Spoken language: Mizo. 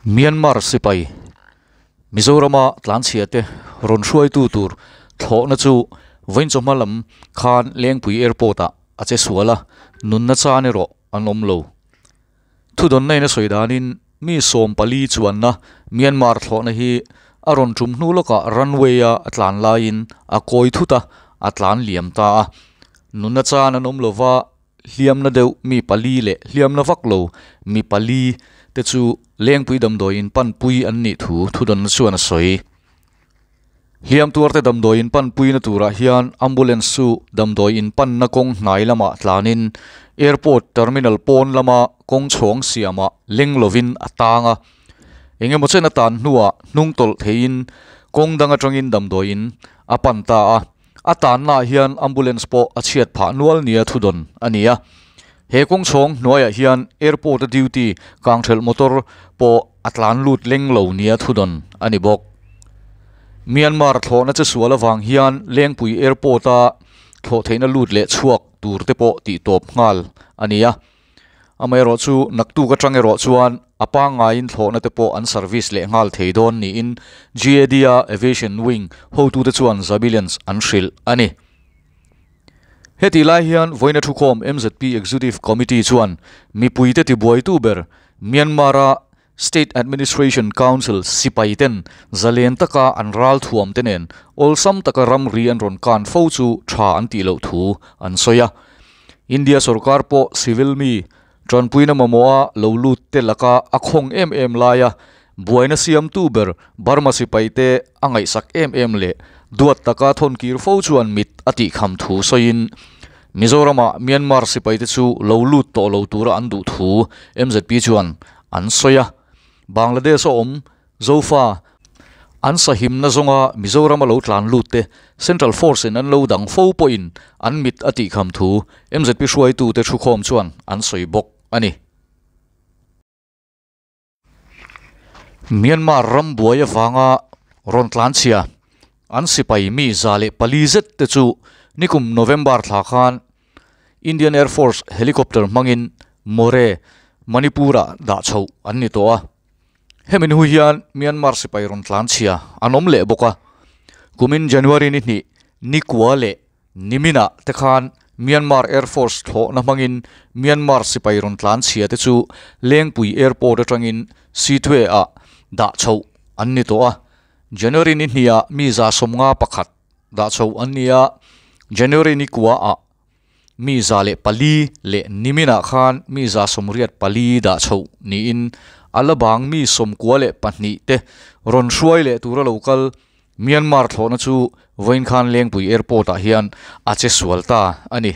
Myanmar sipai Mizorama tlanchhia te rawn hruaitu tur thlawhna chu vawiin chawhma lam khan Lengpui Airport ah a che sual a, nunna chan erawh an awm lo. Thudawnna in a sawi danin mi 14 chuanna Myanmar thlawhna hi a rawn tum hnu lawkah runway a a tlan laiin a kawi thut a, a tlan liam ta a. Nunna chan an awm lova hliamna deuh mi pali leh hliamna vak lo mi pali te chu Lengpui damdawiin panpui an nih thu thudawnna chuan a sawi. Hliam tuar te damdawiin panpuina turah hian ambulance chu damdawiin panna kawng hnai lamah tlanin airport terminal pawn lama kawng chhawng siamah leng lovin a tang a. Eng emaw chen a tan hnuah hnung tawlh theiin kawng dang atangin damdawiin a pan ta a. A tannaah hian ambulance pawh a chhiat phah nual nia thudawn a ni a. He kawng chhawng hnuaiah hian airport a duty kangthelh motor pawh a tlan lut leng lo nia thudawn a ni bawk. Myanmar thlawhna che sual avang hian Lengpui airport a thlawh theihna lut leh chhuak tur te pawh tih tawp nghal a ni a. Amaherawh chu naktuk atang erawh chuan a pangngaiin thlawhna te pawh an service leh nghal thei dawn niin GAD-a Aviation Wing hotute chuan Zabilians an hrilh a ni. Hetih lai hian vawiina thukhawm MZP Executive Committee chuan mipuite tibuaitu ber Myanmar-a State Administration Council sipai ten zalen taka an ral thuam te nen awlsam taka ramri an rawn kan fo chu tha an tih loh thu an sawi a. India sorkar pawh civil mi tanpuina mamawha lo lut te laka a khawng em em laia buaina siamtu ber Burma sipai te a ngaihsak em em leh duat taka thawnkir fo chuan mit a tihkham thu sawiin Mizorama Myanmar sipai te chu lo lut tawh lo tura an duh thu MZP chuan an sawi a. Bangladesh a awm Zofa an sahimna zawnga Mizorama lo tlan lut te Central Force in an lo dang fo pawhin an mit a tihkham thu MZP hruaitute thukhawm chuan an sawi bawk a ni. Myanmar ram buai avanga rawn tlan chhia an sipai mi 104 zet te chu nikum November thla khan Indian Air Force helicopter hmangin Moreh, Manipur-ah dah chhoh an ni tawh a. Hemi hnu hian Myanmar sipai rawn tlan chhia an awm leh bawk a. Kumin January ni hnih nikua leh niminah te khan Myanmar Air Force thlawhna hmangin Myanmar sipai rawn tlan chhia te chu Lengpui Airport atangin Sitwe-ah dah chhoh an ni tawh a. January ni hnihah mi 51 dah chhoh an ni a, January ni kuaah mi 104 leh niminah khan mi 84 dah chhoh niin a la bang mi 92 te rawn hruai leh tura lo kal Myanmar thlawhna chu vawiin khan Lengpui Airport ah hian a che sual ta a ni.